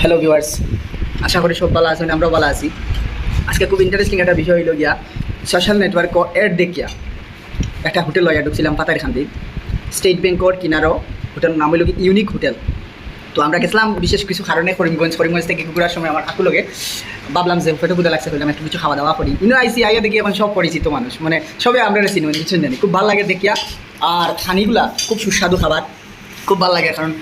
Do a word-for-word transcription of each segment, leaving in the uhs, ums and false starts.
Hello viewers, আশা করি সব ভালা আছইন, আমরাও ভালা আছি। আজকে খুব ইন্টারেস্টিং একটা বিষয় অইলো গিয়া, সোশ্যাল নেটওয়ার্কো অ্যাড দেখিয়া একটা হোটেল লইয়া ঢুকছিলাম পাতাইরকান্দি, স্টেট ব্যাংকর কিনারো। হোটেলর নাম অইলো কি ইউনিক হোটেল। তো আমরা গেছিলাম বিশেষ কিছু কারণে করিমগঞ্জ। করিমগঞ্জ থাকি ঘুরার সময় আমার কাকুর লগে ভাবলাম যে পেটো ক্ষুধা লাগছে, কইলাম একটু কিছু খাওয়া দাওয়া করি। ইনো আইছি, আইয়া দেখি অখন সব পরিচিত মানুষ, মানে সবে আমরারে চিনইন, বুঝছইন নি? খুব ভালা লাগে দেখিয়া। আর খানিগুলা খুব সুস্বাদু খাবার, খুব ভালা লাগে, কারণ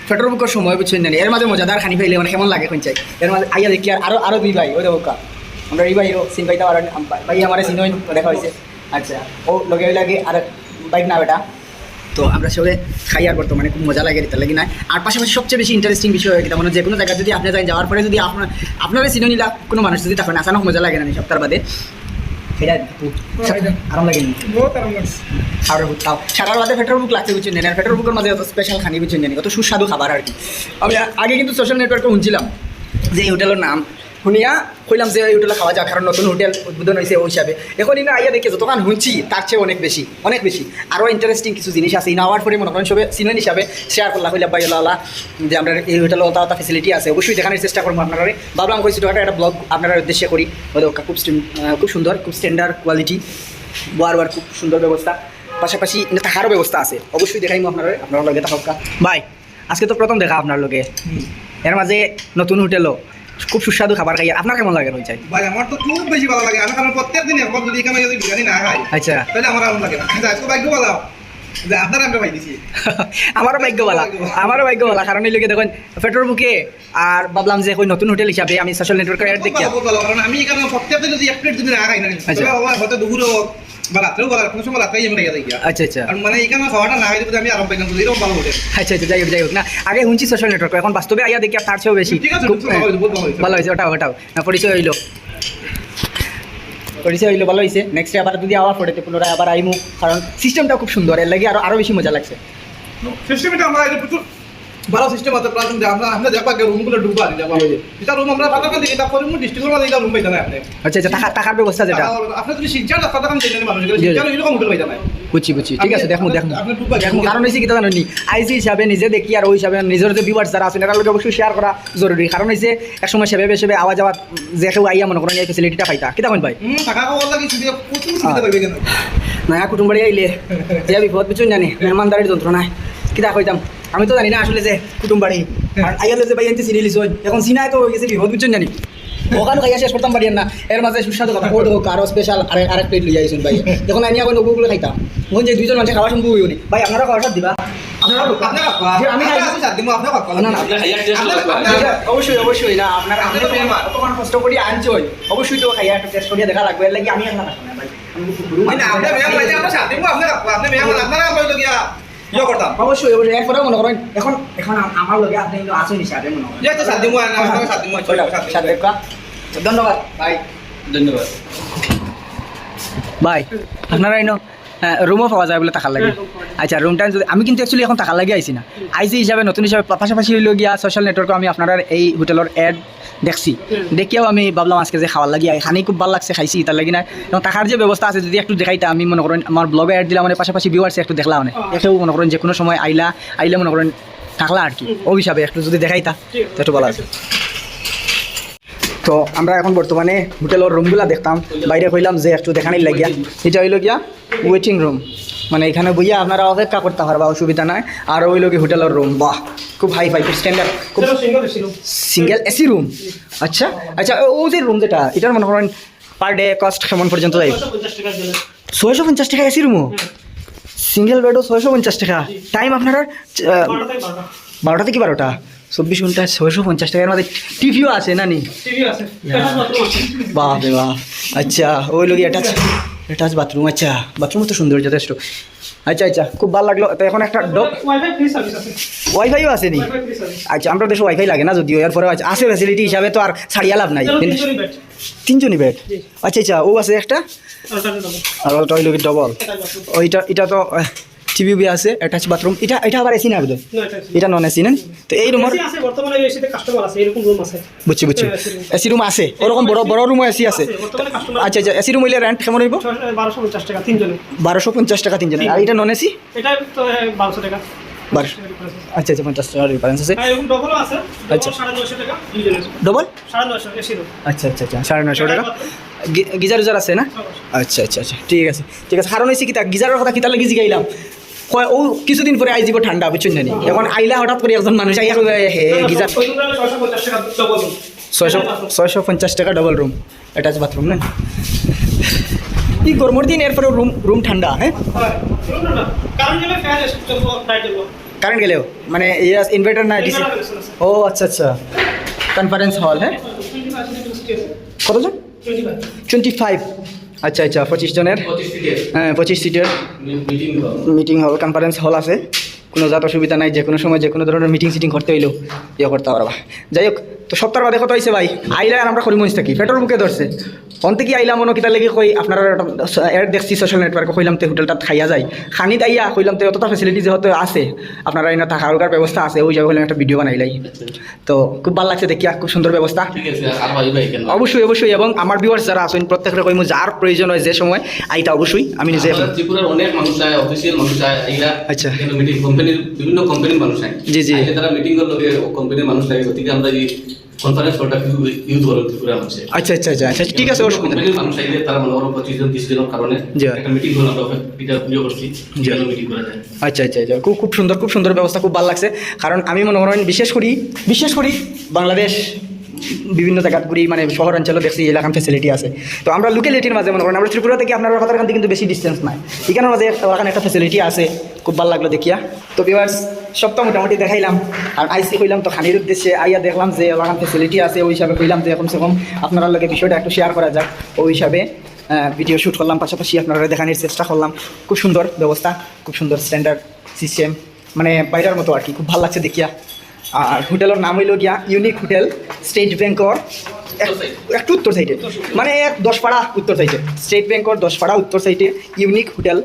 পেটোর ভুকর সময়, বুঝছইন নি? এর মাঝে মজাদার খানি পাইলে মানে কেমন লাগে কইন চাই। এর মাঝে আইয়া দেখি আর আরো, আরো দুই ভাই, ওই দেখো কা। আমরা এই ভাইও চিন পাইতাম, আর ভাই আমারে চিনইন, দেখা অইছে। আচ্ছা, ও লগে অইলা কি আর বাইক না বেটা। তো আমরা সবে খাই আর বর্তমানে খুব মজা লাগে, ইতার লাগি না। আর পাশাপাশি সবচেয়ে বেশি ইন্টারেস্টিং বিষয় অইলো কিতা, মানে যে কোনো জাগাত যদি আপনে যাইন, যাওয়ার পরে যদি আপনার, আপনারে চিনইন ইলা কোনো মানুষ যদি থাকইন, আচানক মজা লাগে না নি সপ্তাহর বাদে। এটা একটু আরাম লাগে নি? বহুত আরাম লাগছে। আর তাও সারার বাদে পেটোর ভুক লাগছে, বুঝছইন নি? আর পেটোর ভুকর মাঝে অত স্পেশাল খানি, বুঝছইন নি? অত সুস্বাদু খাবার আর কি। আমি আগে কিন্তু সোশ্যাল নেটওয়ার্কো হুনছিলাম যে এই হোটেলর নাম হুনিয়া কইলাম যে এই হোটেলো খাওয়া যাক, কারণ নতুন হোটেল উদ্বোধন অইছে ওই হিসাবে। অখন ইনো আইয়া দেখি যতখান হুনছি তার চেয়ে অনেক বেশি, অনেক বেশি। আরো ইন্টারেস্টিং কিছু জিনিস আছে, ইনো আওয়ার পরে মনে করেন সবে চিনইন হিসাবে শেয়ার করলা, কইলা ভাই ওলা ওলা যে আমরার এই হোটেলো অতা অতা ফেসিলিটি আছে, অবশ্যই দেখানির চেষ্টা করমু আপনারারে। ভাবলাম কই ছোটোখাটো একটা ব্লগ আপনারার উদ্দেশ্যে করি। ওই দেখো খুব স্ট্রিম-, আহ, খুব সুন্দর, খুব স্ট্যান্ডার্ড কোয়ালিটি, বওয়ার বওয়ার খুব সুন্দর ব্যবস্থা, পাশাপাশি ইনো থাকারও ব্যবস্থা আছে, অবশ্যই দেখাইমু আপনারারে, আপনারা লগে থাকউক্কা। ভাই, আজকে তো প্রথম দেখা আপনার লগে, এর মাঝে নতুন হোটেলো খুব সুস্বাদু খাবার খাইয়া, আপনার কেমন লাগে কইন চাই? ভাই, আমার তো খুব বেশি ভালা লাগে। আমি কারণ প্রত্যেক দিন একবার যদি ইখানো যদি বিরিয়ানি না খাই, আচ্ছা। তাহলে আমার আরাম লাগে না। আচ্ছা, আজকে ভাগ্য ভালা যে আপনারে আমরা পাই দিছি। আমারও ভাগ্য ভালা, আমারও ভাগ্য ভালা, কারণ অইলো গিয়া দেখইন পেটোর ভুকে, আর ভাবলাম যে কই নতুন হোটেল হিসাবে আমি সোশ্যাল নেটওয়ার্কো অ্যাড দেখিয়া। ভালা, ভালা, কারণ আমি ইখানো প্রত্যেক দিন যদি এক প্লেট যদি না খাই না, আচ্ছা। তাহলে আমার হয়তো দুপুরে হোক বা রাত্রেও ভালা, কোনো সময় রাত্রেই আমি খাইয়া যাই গিয়া। আচ্ছা, আচ্ছা। কারণ মানে ইখানো খাওয়াটা না খাইলে বুঝি আমি আরাম পাইতাম না, এরকম ভালা হোটেল। আচ্ছা, আচ্ছা, যাই হোক, যাই হোক। না, আগে হুনছি সোশ্যাল নেটওয়ার্কো, অখন বাস্তবে আইয়া দেখি আর তার চেয়েও বেশি। ঠিক আছে, খুব, খুব ভালা অইছে, বহুত ভালা অইছে। ভালা অইছে, ওটাও, ওটাও। না, পরিচয় অইলো। পরিচয় অইলো, ভালা অইছে। নেক্সটে আবার যদি আওয়া পড়ে, তো পুনরায় আবার আইমু, কারণ সিস্টেমটা খুব সুন্দর, এর লাগি আরো, আরো বেশি মজা লাগছে। সিস্টেমটা আমরা এটা প্রচুর ভালা সিস্টেম আছে, plus যে আমরা, আমরা দেখবা যে রুমগুলো ঢুকবা, দেখবা। জি, জি। এটা রুম আমরা পাতাকান্দি, এটা করিমগঞ্জ ডিস্ট্রিক্টর মাঝে এটা রুম পাইতা না আপনে। আচ্ছা, আচ্ছা, থাকা-, থাকার ব্যবস্থা যেটা। আর আপনে যদি শিলচর রাস্তা থাকেন, সেই মানুষ গেলে জি, জি। শিলচর এরকম হোটেল পাইতা না। বুঝছি, বুঝছি। ঠিক আছে, দেখমু, দেখমু। আপনি ঢুকবা, দেখমু, দেখমু। কারণ অইছে কিতা জানইন নি? আইজি হিসাবে নিজে দেখি আর ওই হিসাবে নিজর যে ভিউয়ার্স যারা আছইন, এরার লগে অবশ্যই শেয়ার করা জরুরি। কারণ অইছে এক সময় সেভাবে সেভাবে আওয়া যাওয়া যে কেউ আইয়া মনে করেন এই ফেসিলিটিটা পাইতা। কিতা কইন ভাই? হুম, থাকা খাওয়ার লাগি সুবিধা, প্রচুর সুবিধা পাইবে কেন? নয়া কুটুমবাড়ি আইলে যে বিপদ, বুঝছইন জানি, মেহমানদারির যন্ত্রণায়। কিতা কইতাম? আমি তো জানি না আসলে যে কুটুমবাড়ি। আর আইয়ালে যে ভাই আনতে চিনি লিছইন। অখন চিনায় তো অই গেছে বিপদ, বুঝছইন জানি। অখান খাইয়া শেষ করতাম পারিয়ার না। এর মাঝে সুস্বাদু খাবার। ও দেখো, আরো স্পেশাল আরেক, আরেক প্লেট লইয়া আইছইন ভাই। অখন আনি অখন ওগুলো খাইতাম। অখন যে দুইজন মানুষে খাওয়া সম্ভব অইবো নি। ভাই, আপনারা খাওয়ার স্বাদ দিবা? আপনারা খাওয়ার। আপনারা খাওয়ার। জি, আমি খাই। আপনারা স্বাদ দিমু, আপনারা খাওয়ার। না, না, না। আপনারা খাইয়া টেস্ট করবা। অবশ্যই, অবশ্যই। না, আপনারা, আপনি তো মেহমান। অতখান কষ্ট করি আনছইন। অবশ্যই তো খাইয়া একটু টেস্ট করিয়া দেখা লাগবো। এর লাগি আমি আপনারা খাওয়াই না ভাই। আমি খুব গরিব। না, না, আপনারা মেহমান, আপনারা স্বাদ দিমু, আপনারা খাওয়ার। আপনারা মেহমান, আপনারা খাওয়াইলো গিয়া। ইয়ে করতাম। অবশ্যই, অবশ্যই। এরপরেও মনে করেন, অখন, অখন আম-, আমার লগে আপনি কিন্তু আছইন হিসাবে মনে করেন। ইয়ে তো স্বাদ দিমু, আর না, আপনারা স্বাদ দিমু, স্বাদ দিমু। ধন্যবাদ ভাই। ধন্যবাদ। ভাই, আপনারা ইনো, আহ, রুমও পাওয়া যায় বলে থাকার লাগি। হ্যাঁ, রুম পাওয়া যায়। আচ্ছা, রুমটা যদি, আমি কিন্তু actually অখন থাকার লাগি আইছি না। আইছি হিসাবে, নতুন হিসাবে, পা-, পাশাপাশি অইলো গিয়া সোশ্যাল নেটওয়ার্কো আমি আপনারার এই হোটেলর অ্যাড দেখছি। হুম। দেখিয়াও আমি ভাবলাম আজকে যে খাওয়ার লাগি আই, খানি খুব ভালা লাগছে, খাইছি, ইতার লাগি না। এবং থাকার যে ব্যবস্থা আছে, যদি একটু দেখাইতা, আমি মনে করেন আমার ব্লগো অ্যাড দিলাম, মানে পাশাপাশি ভিউয়ার্সে একটু দেখলা, মানে হ্যাঁ। একেও মনে করেন যে কোনো সময় আইলা, আইলে মনে করেন থাকলা আর কি। হুম। ওই হিসাবে একটু যদি দেখাইতা, ঠিক আছে। তো একটু ভালা আছে। তো আমরা অখন বর্তমানে হোটেলর রুমগুলা দেখতাম, বাইরে কইলাম যে একটু দেখানির লাগিয়া। এটা অইলো গিয়া ওয়েটিং রুম, মানে ইখানো বইয়া আপনারা অপেক্ষা করতা পারবা, অসুবিধা নাই। আর অইলো কি হোটেলর রুম, বাহ, খুব হাই-ফাই, খুব স্ট্যান্ডার্ড, খুব এটা single AC room. Single AC room. আচ্ছা, আচ্ছা, ও, ও যে রুম যেটা, ইটার মনে করেন পার ডে কস্ট কেমন পর্যন্ত যায়? ছয়শো পঞ্চাশ টাকা গেলে। ছয়শো পঞ্চাশ টাকা এসি রুমও? হুম। সিঙ্গেল বেডও ছয়শো পঞ্চাশ টাকা। জি। টাইম আপনারার, আহ, বারোটা থেকে বারোটা। বারোটা থেকে বারোটা? চব্বিশ ঘন্টা ছয়শো পঞ্চাশ টাকার মধ্যে টিভিও আছে না নি? টিভি আছে। ইয়া। অ্যাটাচ বাথরুম আছে। বাপ রে বাপ। আচ্ছা, ওই লোকে অ্যাটাচ, অ্যাটাচ বাথরুম, আচ্ছা, বাথরুম তো সুন্দর যথেষ্ট। আচ্ছা, আচ্ছা, খুব ভালা লাগলো। তো অখন একটা ড-, ওয়াইফাই ফ্রি সার্ভিস আছে। ওয়াইফাইও আছে নি? Wifi free service. আচ্ছা, আমরার দেশো ওয়াইফাই লাগে না যদিও, এরপরেও আছে, আছে ফ্যাসিলিটি হিসাবে তো আর ছাড়িয়া লাভ নাই। তেরো কিন্তু তিনজনই বেড। তিনজনই বেড? জি। আচ্ছা, আচ্ছা, ও আছে একটা? আর ওটা ডাবল। আর ওটা অইলো কি ডাবল? এটা ডাবল। ওইটা, এটা তো, আহ, টিভি উভি আছে, অ্যাটাচ বাথরুম। এটা, এটা আবার এসি না বোধহয়? না, এটা এসি। এটা নন এসি না? তো এই রুমর এসি আছে, বর্তমানে এই এসিতে কাস্টমার আছে, এরকম রুম আছে। বুঝছি, বুঝছি। হ্যাঁ, এসি রুম। এসি রুম আছে, ওরকম বড়, বড় রুমও এসি আছে? আছে, বর্তমানে কাস্টমার আচ্ছা, আচ্ছা, এসি রুম অইলে রেন্ট কেমন অইবো? ছয়শো, বারোশো পঞ্চাশ টাকা তিনজনে। বারোশো পঞ্চাশ টাকা তিনজনে। আর এটা নন এসি? এটা তো, এ, বারোশো টাকা। বার। আচ্ছা আচ্ছা, পঞ্চাশ টাকার ডিফারেন্স আছে। হ্যাঁ, এরকম ডবলও আছে। আচ্ছা। ডবল সাড়ে নয়শো টাকা, দুইজনের। ডবল? সাড়ে নয়শো, এসি রুম। আচ্ছা আচ্ছা আচ্ছা, সাড়ে নয়শো টাকা। গি- গিজার উজার আছে না? আচ্ছা আচ্ছা আচ্ছা আচ্ছা, ঠিক আছে ঠিক আছে। কারণ হয়েছে কিতা, গিজারের কথা কিতা লাগি জিগাইলাম, কয় ও কিছুদিন পরে আইজিব ঠান্ডা, বুঝছইন নি? এখন আইলা হঠাৎ করে একজন মানুষ আইয়া কইবা, "এ হে, গিজার।" ওই রুমে সাড়ে ছয়শো পঞ্চাশ টাকা ডবল রুম। ছয়শো, ছয়শো পঞ্চাশ টাকা ডবল রুম, অ্যাটাচ বাথরুম না? এই গরমের দিন, এরপরে রুম, রুম ঠান্ডা, হ্যাঁ? হয়। রুম না, না। কারেন্ট গেলে ফ্যান চলবো, লাইট চলবো। কারেন্ট গেলেও মানে ইনভার্টার না, ডিসি? ও আচ্ছা আচ্ছা। কনফারেন্স হল, হ্যাঁ? কতজন? Twenty five. আচ্ছা আচ্ছা, পঁচিশ জনের। পঁচিশ সিটের হ্যাঁ, পঁচিশ সিটের মিটিং হল। মিটিং হল, কনফারেন্স হল আছে। কোনো জাত অসুবিধা নাই, যে কোনো সময় যে কোনো ধরনের মিটিং সিটিং করতে হইলেও ইয়ে করতে পারবা। যাই হোক, তো সপ্তাহের বাদে কত হয়েছে ভাই? আইলা আর আমরা করিমগঞ্জ থাকি, পেটর ভুকে ধরছে। অন্তে কি আইলাম, মনো কিতা লাগি কই, আপনারা এড দেখছি সোশ্যাল নেটওয়ার্কে, কইলাম তে হোটেলটাত খাইয়া যাই। খানিত আইয়া কইলাম তে অতটা ফেসিলিটি যেহেতু আছে, আপনারা এনে থাকা খাওয়ার ব্যবস্থা আছে, ওই হিসাবে কইলাম একটা ভিডিও বানাইলাই। তো খুব ভালো লাগছে দেখিয়া, খুব সুন্দর ব্যবস্থা। ঠিক আছে, আর ভাই ভাই কেন? অবশ্যই অবশ্যই, এবং আমার ভিউয়ার্স যারা আছেন প্রত্যেকরে কইমু, যার প্রয়োজন হয় যে সময় আইতা, অবশ্যই আমি নিজে। আমাদের ত্রিপুরার অনেক মানুষ আয়, অফিসিয়াল মানুষ আয়, এরা আচ্ছা। এখানে মিটিং কোম্পানির, বিভিন্ন কোম্পানির মানুষ আয়। জি, জি। আইলে তারা মিটিং করলে কোম্পানির মানুষ লাগে, গতিকে আমরা এই কনফারেন্স হলটা ইউজ করেন ত্রিপুরা মানুষে। আচ্ছা আচ্ছা আচ্ছা আচ্ছা, ঠিক আছে, অসুবিধা নেই। কোম্পানির মানুষ আইলে তারা মনে করো পঁচিশ জন, তিরিশ জনের কারণে জি। একটা মিটিং হল, আমরা এটা ভিডিও করছি, জি। মিটিং করা যায়। আচ্ছা আচ্ছা আচ্ছা, খুব খুব সুন্দর, খুব সুন্দর ব্যবস্থা, খুব ভালো লাগছে। কারণ আমি মনে করেন বিশেষ করি, বিশেষ করি বাংলাদেশ বিভিন্ন জায়গাত ঘুরি, মানে শহর অঞ্চলে দেখছি এলাকান ফেসিলিটি আছে। তো আমরা লোকালিটির মাঝে মনে করেন আমরা ত্রিপুরা থেকে আপনারা কথার কান্দি কিন্তু বেশি ডিস্টেন্স নাই, এখানের মাঝে এলাকান একটা ফেসিলিটি আছে, খুব ভালো লাগলো দেখিয়া। তো ভিউয়ার্স, সব তো মোটামুটি দেখাইলাম, আর আইসি কইলাম তো খানির উদ্দেশ্যে আইয়া দেখলাম যে এলাকান ফেসিলিটি আছে, ওই হিসাবে কইলাম যে কমসে কম আপনারা লগে বিষয়টা একটু শেয়ার করা যাক, ওই হিসাবে ভিডিও শ্যুট করলাম, পাশাপাশি আপনারা দেখানোর চেষ্টা করলাম। খুব সুন্দর ব্যবস্থা, খুব সুন্দর স্ট্যান্ডার্ড সিস্টেম, মানে বাইরের মতো আর কি, খুব ভালো লাগছে দেখিয়া। আর হোটেলের নাম হইল গিয়া ইউনিক হোটেল, স্টেট ব্যাংকর একটু উত্তর সাইডে, মানে এক দশপাড়া উত্তর সাইডে, স্টেট ব্যাংকর দশপাড়া উত্তর সাইডে ইউনিক হোটেল।